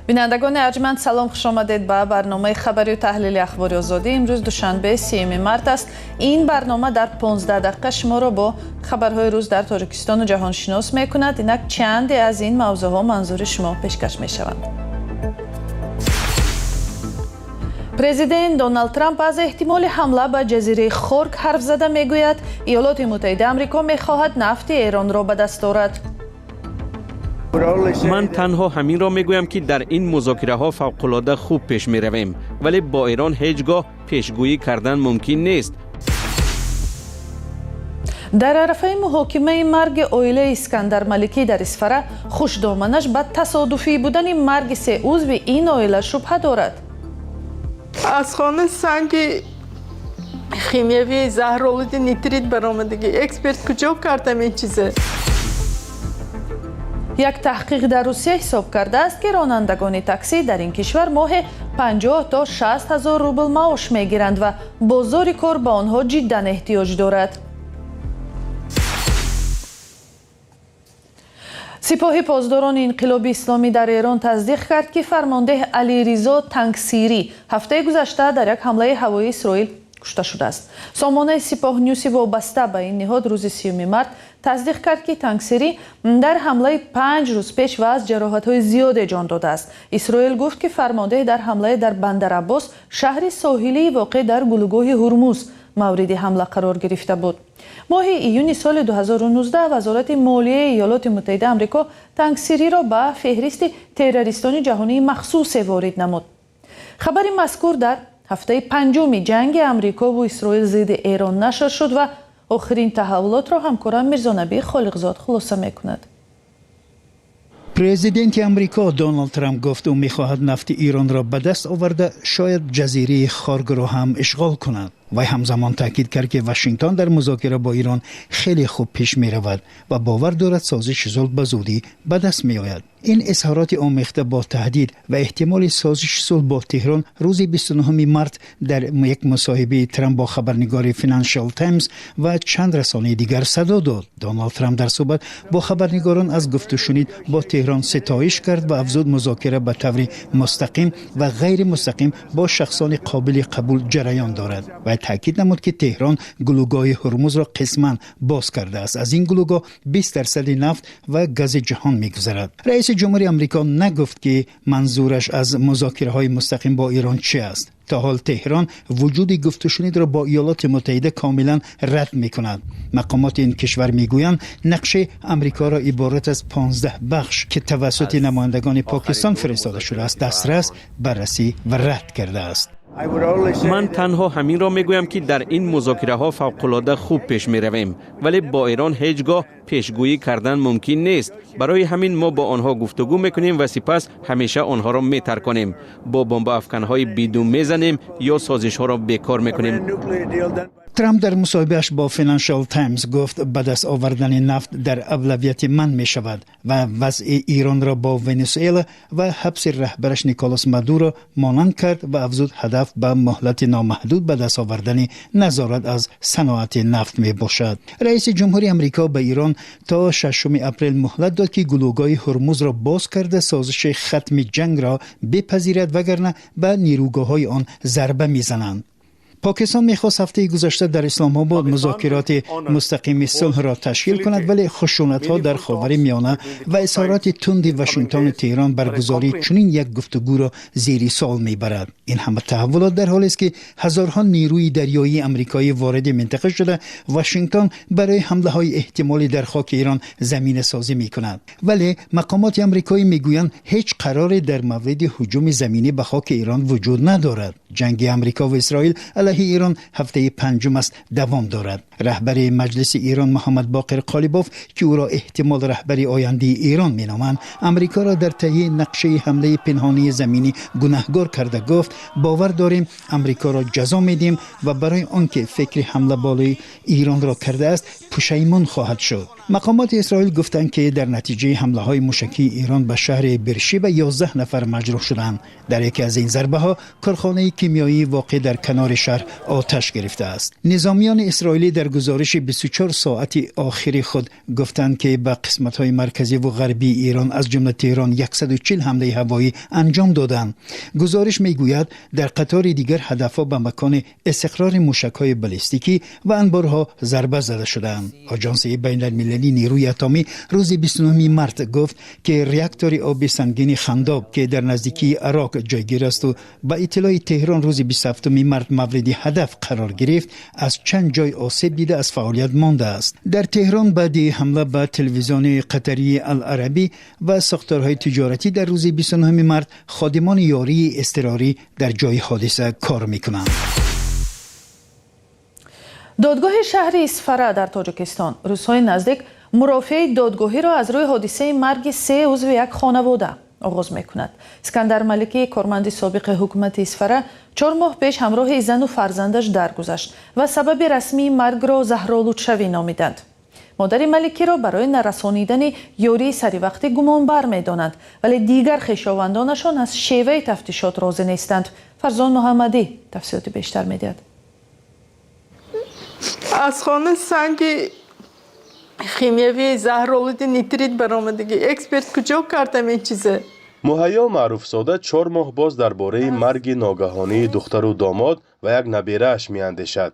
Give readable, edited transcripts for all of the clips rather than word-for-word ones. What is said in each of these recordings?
Бинандагони арҷманд, салом, хуш омадед ба барномаи хабарию таҳлили Ахбори Озодӣ. Имрӯз душанбе, 30 март аст. Ин барнома дар 15 дақиқа шуморо бо хабарҳои рӯз дар Тоҷикистону ҷаҳон шинос мекунад. Инак чанде аз ин мавзӯъҳо манзури шумо пешкаш мешаванд. Президент Доналд Трамп аз эҳтимоли ҳамла ба ҷазираи Хорк ҳарф зада, мегӯяд, Иёлоти Муттаҳидаи Амрико мехоҳад нафти Эронро ба даст орад. Ман танҳо ҳаминро мегӯям, ки дар ин музокираҳо фавқулода хуб пеш меравем, вале бо Эрон ҳеҷ гоҳ пешгӯӣ кардан мумкин нест. Дар арафаи муҳокимаи марги оилаи Искандар Маликӣ дар Исфара, хушдоманаш ба тасодуфӣ будани марги се узви ин оила шубҳа дорад. Аз хона санги химиявии заҳролуди нитрит баромадагӣ. Эксперт куҷо кардам ин чиза? Як таҳқиқ дар Русия ҳисоб кардааст, ки ронандагони таксӣ дар ин кишвар моҳе 50 то 60 ҳазор рубл маош мегиранд ва бозори кор ба онҳо ҷиддан эҳтиёҷ дорад. Сипоҳи Посдорони Инқилоби Исломӣ дар Эрон тасдиқ кард, ки фармондеҳ Алиризо Тангсирӣ ҳафтаи гузашта дар як ҳамлаи ҳавоии Исроил кушта шудааст. Сомонаи Сипоҳ Нюси вобаста ба ин ниҳод рӯзи 30 март тасдиқ кард, ки Тангсирӣ дар ҳамлаи 5 рӯз пеш ва аз ҷароҳатҳои зиёде ҷон додааст. Исроил гуфт, ки фармондеҳ дар ҳамлае дар Бандараббос, шаҳри соҳилии воқеъ дар гулугоҳи Ҳурмуз, мавриди ҳамла қарор гирифта буд. Моҳи июни соли 2019 Вазорати молияи Иёлоти Муттаҳидаи Амрико Тангсириро ба феҳристи террористони ҷаҳонии махсусе ворид намуд. Хабари мазкур дар ҳафтаи панҷуми ҷанги Амрикову Исроил зидди Эрон нашр шуд ва охирин таҳаввулотро ҳамкорам Мирзонабӣ Холиқзод хулоса мекунад. Президенти Амрико Доналд Трамп гуфт, ӯ мехоҳад нафти Иронро ба даст оварда, шояд ҷазираи Хоргро ҳам ишғол кунад. Вай ҳамзамон таъкид кард, ки Вашингтон дар музокира бо Ирон хеле хуб пеш меравад ва бовар дорад, созиши сулҳ ба зудӣ ба даст меояд. Ин изҳороти омехта бо таҳдид ва эҳтимоли созиши сулҳ бо Теҳрон рӯзи 29 март дар як мусоҳибаи Трамп бо хабарнигори Financial Times ва чанд расонаи дигар садо дод. Доналд Трамп дар суҳбат бо хабарнигорон аз гуфтушунид бо Теҳрон ситоиш кард ва афзуд, музокира ба таври мустақим ва ғайримустақим бо шахсони қобили қабул ҷараён дорад. Вай таъкид намуд, ки Теҳрон гулӯгоҳи Ҳурмузро қисман боз кардааст. Аз ин гулӯгоҳ 20% нафт ва гази ҷаҳон мегузарад. Раиси ҷумҳури Амрико нагуфт, ки манзураш аз музокираҳои мустақим бо Эрон чи аст. То ҳол Теҳрон вуҷуди гуфтушунидро бо Иёлоти Муттаҳида комилан рад мекунад. Мақомоти ин кишвар мегӯянд, нақшаи Амрикоро иборат аз 15 бахш, ки тавассути намояндагони Покистон фиристода шудааст, дастрас, баррасӣ ва рад кардааст. Ман танҳо ҳаминро мегӯям, ки дар ин музокираҳо фавқулода хуб пеш меравем, вале бо Эрон ҳеҷ гоҳ пешгӯӣ кардан мумкин нест. Барои ҳамин мо бо онҳо гуфтугӯ мекунем ва сипас ҳамеша онҳоро метарконем, бо бомбаафканҳои бидум мезанем ё созишҳоро бекор мекунем. Трамп дар мусоҳибааш бо Financial Times гуфт, ба даст овардани нафт дар авлавияти ман мешавад ва вазъи Иронро бо Венесуэла ва ҳабси раҳбараш Николас Мадуро монанд кард ва афзуд, ҳадаф ба муҳлати номаҳдуд ба даст овардани назорат аз саноати нафт мебошад. Раиси ҷумҳури Амрико ба Ирон то 6 апрел муҳлат дод, ки гулӯгоҳи Ҳурмузро боз карда, созиши хатми ҷангро бипазирад, вагарна ба нерӯгоҳҳои он зарба мезананд. Покистон мехост ҳафтаи гузашта дар Исломобод музокироти мустақими сулҳро ташкил кунад, вале хушунатҳо дар Ховари Миёна ва изҳороти тунди Вашингтону Теҳрон баргузории чунин як гуфтугӯро зери суол мебарад. Ин ҳама таҳаввулот дар ҳолест, ки ҳазорҳо нерӯи дарёии амрикоӣ вориди минтақа шуда, Вашингтон барои ҳамлаҳои эҳтимолӣ дар хоки Эрон заминасозӣ мекунад. Вале мақомоти амрикоӣ мегӯянд, ҳеҷ қароре дар мавриди ҳуҷуми заминӣ ба хоки Эрон вуҷуд надорад. Ҷанги Амрико ва Исроил алайҳи Эрон ҳафтаи панҷум аст давом дорад. Раҳбари Маҷлиси Эрон Муҳаммад Боқир Қолибоф, ки ӯро эҳтимол раҳбари ояндаи Эрон меноманд, Амрикоро дар таҳияи нақшаи ҳамлаи пинҳонии заминӣ гунаҳгор карда гуфт, бовар дорем, Амрикоро ҷазо медиҳем ва барои он ки фикри ҳамла болои Эронро кардааст, пушаймон хоҳад шуд. Мақомоти Исроил гуфтанд, ки дар натиҷаи ҳамлаҳои мушакии Эрон ба шаҳри Бершиба 11 нафар маҷрӯҳ шуданд. Дар яке аз ин зарбаҳо корхонаи кимиёии воқеъ дар канори шаҳр шаҳр оташ гирифта аст. Низомиёни исроилӣ дар гузориши 24 соати охири худ гуфтанд, ки ба қисматҳои марказӣ ва ғарбии Эрон, аз ҷумла Теҳрон, 140 ҳамлаи ҳавоӣ анҷом доданд. Гузориш мегӯяд, дар қатори дигар ҳадафҳо ба макони истиқрори мушакҳои баллистикӣ ва анборҳо зарба зада шудаанд. Оҷонсии байналмилалии нерӯи атомӣ рӯзи 29 март гуфт, ки реактори оби сангини Хандоб, ки дар наздикии Арок ҷойгир асту ба иттилои Теҳрон рӯзи 27 март мавриди ҳадаф қарор гирифт, аз чанд ҷой осеб дида, аз фаъолият мондааст. Дар Теҳрон баъди ҳамла ба телевизиони қатарии Аларабӣ ва сохторҳои тиҷоратӣ дар рӯзи 29 март ходимони ёрии изтирорӣ дар ҷои ҳодиса кор мекунанд. Додгоҳи шаҳри Исфара дар Тоҷикистон рӯзҳои наздик мурофиаи додгоҳиро аз рӯи ҳодисаи марги се узви як хонавода оғоз мекунад. Искандар Маликӣ, корманди собиқи ҳукумати Исфара, 4 моҳ пеш ҳамроҳи зану фарзандаш даргузашт ва сабаби расмии маргро заҳролудшавӣ номиданд. Модари Маликиро барои нарасонидани ёрии саривақтӣ гумонбар медонанд, вале дигар хешовандонашон аз шеваи тафтишот розӣ нестанд. Фарзон Муҳаммадӣ тафсилоти бештар медиҳад. Аз хона санги химиявии заҳролуди нитрит баромадагӣ. Эксперт куҷо кардам ин чиза? Муҳайё Маъруфзода 4 моҳ боз дар бораи марги ногаҳонии духтару домод ва як наберааш меандешад.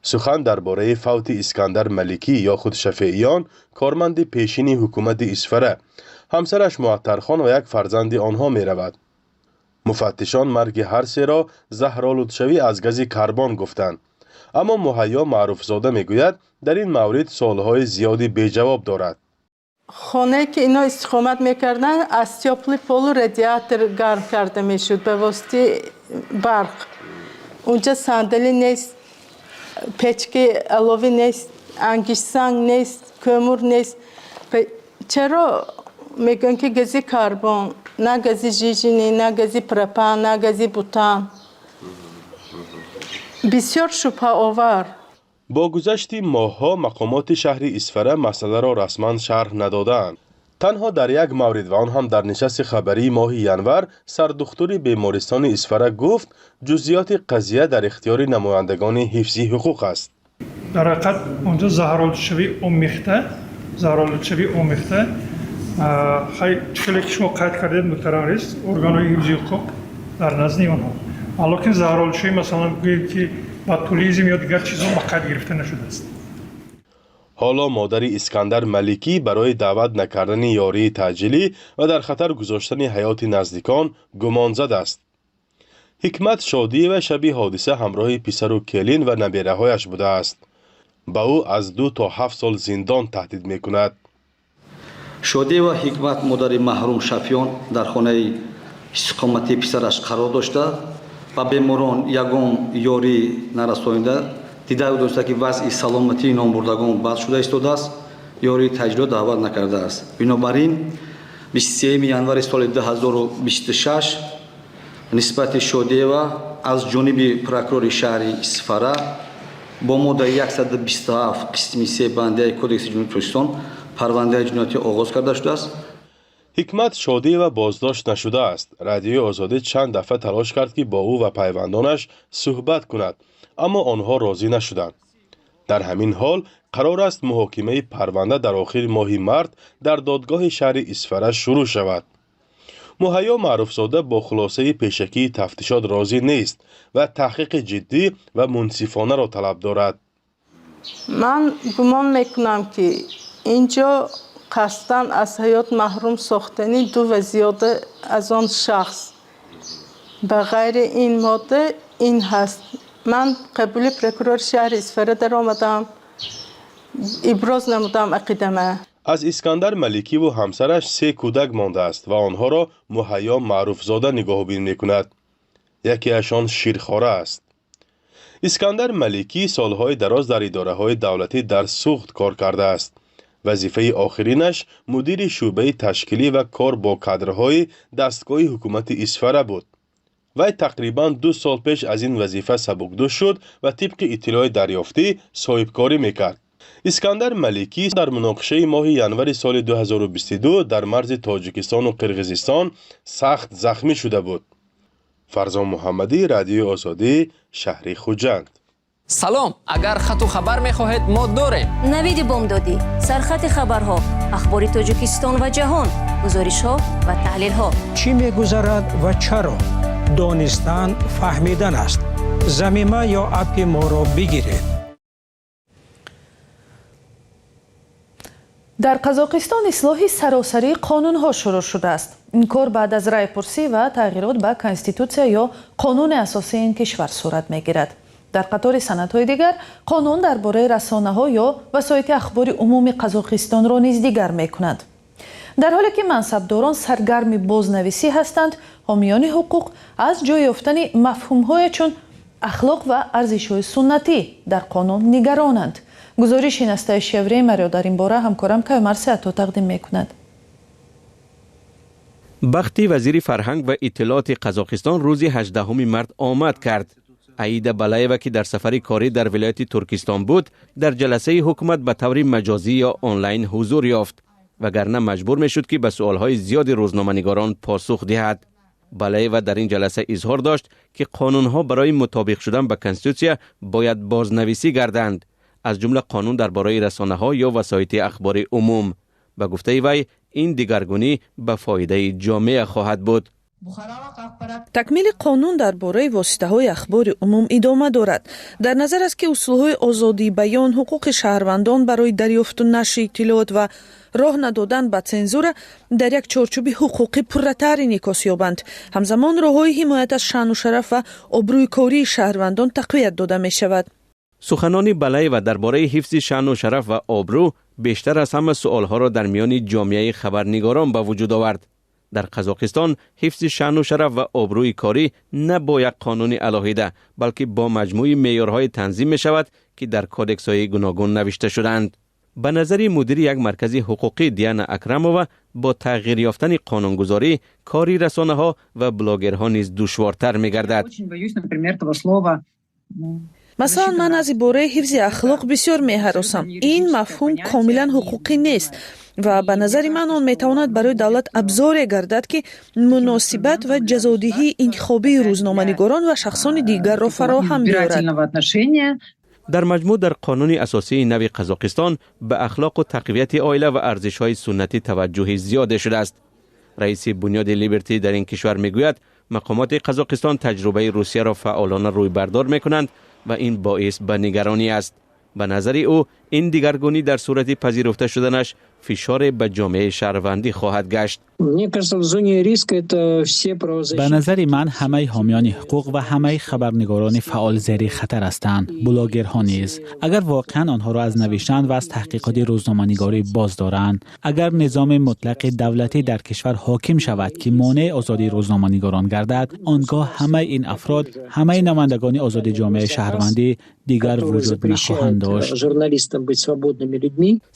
Сухан дар бораи фавти Искандар Маликӣ ё худ Шафеиён, корманди пешини ҳукумати Исфара, ҳамсараш Муаттархон ва як фарзанди онҳо меравад. Муфаттишон марги ҳар серо заҳролудшавӣ аз гази карбон гуфтанд, аммо Муҳайё Маъруфзода мегӯяд, дар ин маврид суолҳои зиёде беҷавоб дорад. Хонае, ки ино истиқомат мекарданд, аз тёплый полу радиатор гарм карда мешуд ба воситаи барқ. Унҷа сандалӣ нест, печкаи аловӣ нест, ангиштсанг нест, кӯмур нест. Чаро мегӯянд, ки гази карбон? На гази жижени, на гази пропан, на гази бутан. Бисёр шубҳаовар. Бо гузашти моҳҳо мақомоти шаҳри Исфара масъаларо расман шарҳ надодаанд. Танҳо дар як маврид, ва он ҳам дар нишасти хабарии моҳи январ, сардухтури бемористони Исфара гуфт, ҷузъиёти қазия дар ихтиёри намояндагони ҳифзи ҳуқуқ аст. Дар ҳақиқат, онҷо заҳролудшавии омехта. Хеле ки шумо қайд кардед, муҳтарам раис, органҳои ҳифзи ҳуқуқ дар назди онҳо, лекин заҳролудшавӣ, масалан, гӯем, ки ботулизм ё дигар чизҳо ба қайд гирифта нашудааст. Ҳоло модари Искандар Маликӣ барои даъват накардани ёрии таъҷилӣ ва дар хатар гузоштани ҳаёти наздикон гумонзад аст. Ҳикмат Шодиева шаби ҳодиса ҳамроҳи писару келин ва набераҳояш будааст. Ба ӯ аз 2 то 7 сол зиндон таҳдид мекунад. Шодиева Ҳикмат, модари маҳрум Шафиён, дар хонаи истиқоматии писараш қарор дошта, ба беморон ягон ёрӣ нарасонида, дида дошта, ки вазъи саломатии номбурдагон бад шуда истодааст, ёрии таъҷилиро даъват накардааст. Бинобар ин 23 январи соли 2026 нисбати Шодиева аз ҷониби прокурори шаҳри Исфара бо моддаи 127 қисми 3 банди а Кодекси Ҷумҳурии Тоҷикистон парвандаи ҷиноятӣ оғоз карда шудааст. Ҳикмат Шодиева боздошт нашудааст. Радиои Озодӣ чанд дафъа талош кард, ки бо ӯ ва пайвандонаш суҳбат кунад, аммо онҳо розӣ нашуданд. Дар ҳамин ҳол қарор аст, муҳокимаи парванда дар охири моҳи март дар додгоҳи шаҳри Исфара шурӯъ шавад. Муҳайё Маъруфзода бо хулосаи пешакии тафтишот розӣ нест ва таҳқиқи ҷиддӣ ва мунсифонаро талаб дорад. Ман гумон мекунам, ки ин ҷо қасдан аз ҳаёт маҳрум сохтани ду ва зиёда аз он шахс ба ғайри ин модда ин ҳаст. Ман қабули прокурори шаҳри Исфара даромадам, иброз намудам ақидама. Аз Искандар Маликиву ҳамсараш се кӯдак мондааст ва онҳоро Муҳайё Маъруфзода нигоҳубин мекунад. Якеашон ширхора аст. Искандар Маликӣ солҳои дароз дар идораҳои давлатӣ дар Суғд кор кардааст. Вазифаи охиринаш мудири шӯъбаи ташкилӣ ва кор бо кадрҳои дастгоҳи ҳукумати Исфара буд. Вай тақрибан 2 сол пеш аз ин вазифа сабукдӯш шуд ва тибқи иттилои дарёфтӣ соҳибкорӣ мекард. Искандар Маликӣ дар муноқишаи моҳи январи соли 2022 дар марзи Тоҷикистону Қирғизистон сахт захмӣ шуда буд. Фарзон Муҳаммадӣ, Радиои Озодӣ, шаҳри Хуҷанд. Салом, агар хату хабар мехоҳед, мо дорем. Навиди бомдодӣ, сархати хабарҳо, ахбори Тоҷикистон ва ҷаҳон, гузоришҳо ва таҳлилҳо. Чӣ мегузарад ва чаро? Донистан фаҳмидан аст. Замима ё аппи моро бигиред. Дар Қазоқистон ислоҳи саросарии қонунҳо шурӯъ шудааст. Ин кор баъд аз райпурсӣ ва тағйирот ба конститутсия ё қонуни асосии ин кишвар сурат мегирад. Дар қатори санадҳои дигар қонун дар бораи расонаҳо ё васоити ахбори умуми Қазоқистонро низ дигар мекунад. Дар ҳоле ки мансабдорон саргарми бознависӣ ҳастанд, ҳомиёни ҳуқуқ аз ҷой ёфтани мафҳумҳое чун ахлоқ ва арзишҳои суннатӣ дар қонун нигаронанд. Гузориши Настаишия Времяро дар ин бора ҳамкорам Каюмар Сеато тақдим мекунад. Бахти вазири фарҳанг ва иттилооти Қазоқистон рӯзи 18 март омад кард. Аида Балаева, ки дар сафари корӣ дар вилояти Туркистон буд, дар ҷаласаи ҳукумат ба таври маҷозӣ ё онлайн ҳузур ёфт, вагарна маҷбур мешуд, ки ба суолҳои зиёди рӯзноманигорон посух диҳад. Балаева дар ин ҷаласа изҳор дошт, ки қонунҳо барои мутобиқ шудан ба конститутсия бояд бознависӣ гарданд, аз ҷумла қонун дар бораи расонаҳо ё васоити ахбори умум. Ба гуфтаи вай, ин дигаргунӣ ба фоидаи ҷомеа хоҳад буд. Такмили қонун дар бораи воситаҳои ахбори умум идома дорад. Дар назар аст, ки усулҳои озодии баён, ҳуқуқи шаҳрвандон барои дарёфту нашри иттилоот ва роҳ надодан ба цензура дар як чорчӯби ҳуқуқӣ пурратар инъикос ёбанд. Ҳамзамон роҳҳои ҳимоят аз шаъну шараф ва обрӯи кории шаҳрвандон тақвият дода мешавад. Суханони Балаева дар бораи ҳифзи шаъну шараф ва обрӯ бештар аз ҳама суолҳоро дар миёни ҷомеаи хабарнигорон ба вуҷуд овард. Дар Қазоқистон ҳифзи шаъну шараф ва обрӯи корӣ на бо як қонуни алоҳида, балки бо маҷмӯи меъёрҳое танзим мешавад, ки дар кодексҳои гуногун навишта шудаанд. Ба назари мудири як маркази ҳуқуқӣ Диана Акрамова, бо тағйир ёфтани қонунгузорӣ кори расонаҳо ва блогерҳо низ душвортар мегардад. Масалан, ман аз ибораи ҳифзи ахлоқ бисёр меҳаросам. Ин мафҳум комилан ҳуқуқӣ нест ва ба назари ман он метавонад барои давлат абзоре гардад, ки муносибат ва ҷазодиҳии интихобии рӯзноманигорон ва шахсони дигарро фароҳам биёрад. Дар маҷмӯъ, дар қонуни асосии нави Қазоқистон ба ахлоқу тақвияти оила ва арзишҳои суннатӣ таваҷҷӯҳи зиёде шудааст. Раиси бунёди Либерти дар ин кишвар мегӯяд, мақомоти Қазоқистон таҷрибаи Русияро фаъолона рӯйбардор мекунанд ва ин боис ба нигаронӣ аст. Ба назари ӯ, ин дигаргунӣ дар сурати пазируфта шуданаш фишоре ба ҷомеаи шаҳрвандӣ хоҳад гашт. Ба назари ман, ҳамаи ҳомиёни ҳуқуқ ва ҳамаи хабарнигорони фаъол зери хатар ҳастанд, блогерҳо низ. Агар воқеан онҳоро аз навиштан ва аз таҳқиқоти рӯзноманигорӣ боз доранд, агар низоми мутлақи давлатӣ дар кишвар ҳоким шавад, ки монеи озодии рӯзноманигорон гардад, он гоҳ ҳамаи ин афрод, ҳамаи намояндагони озоди ҷомеаи шаҳрвандӣ дигар вуҷуд нахоҳанд дошт.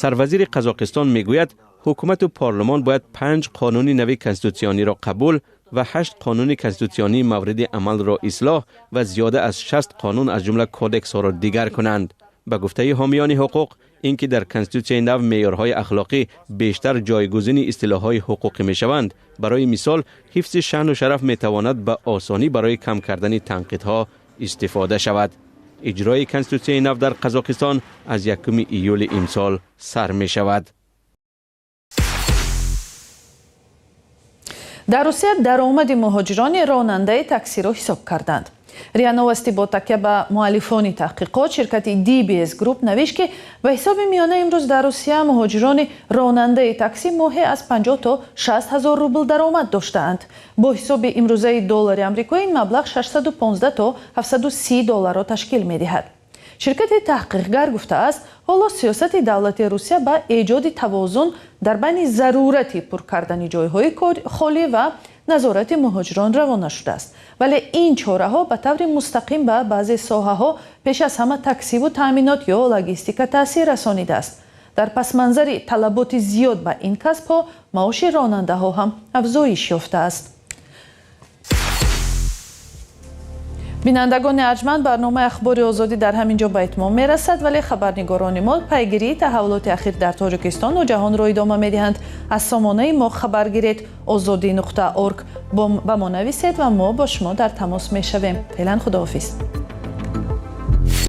Сарвазири Қазоқистон мегӯяд, ҳукумату парлумон бояд 5 қонуни нави конститутсиониро қабул ва 8 қонуни конститутсионии мавриди амалро ислоҳ ва зиёда аз 60 қонун, аз ҷумла кодексҳоро дигар кунанд. Ба гуфтаи ҳомиёни ҳуқуқ, ин ки дар конститутсияи нав меъёрҳои ахлоқӣ бештар ҷойгузини истилоҳҳои ҳуқуқӣ мешаванд, барои мисол ҳифзи шаъну шараф метавонад ба осонӣ барои кам кардани танқидҳо истифода шавад. Иҷрои конститутсияи нав дар Қазоқистон аз 1 июли имсол сар мешавад. Дар Русия даромади муҳоҷирони ронандаи таксиро ҳисоб карданд. РИА Новости бо такя ба муаллифони таҳқиқот ширкати DBS Group навишт, ки ба ҳисоби миёна имрӯз дар Русия муҳоҷирони ронандаи таксӣ моҳе аз 50 то 60 ҳазор рубл даромад доштаанд. Бо ҳисоби имрӯзаи доллари амрикоӣ ин маблағ 615 то 730 долларро ташкил медиҳад. Ширкати таҳқиқгар гуфтааст, ҳоло сиёсати давлати Русия ба эҷоди тавозун дар байни зарурати пур кардани ҷойҳои холӣ ва назорати муҳоҷирон равона шудааст. Вале ин чораҳо ба таври мустақим ба баъзе соҳаҳо, пеш аз ҳама таксиву таъминот ё логистика, таъсир расонидааст. Дар пасманзари талаботи зиёд ба ин касбҳо маоши ронандаҳо ҳам афзоиш ёфтааст. Бинандагони арҷманд, барномаи Ахбори Озодӣ дар ҳамин ҷо ба итмом мерасад, вале хабарнигорони мо пайгирии таҳаввулоти ахир дар Тоҷикистону ҷаҳонро идома медиҳанд. Аз сомонаи мо хабар гиред: озодӣ.org. Ба мо нависед ва мо бо шумо дар тамос мешавем. Феълан худоҳофиз.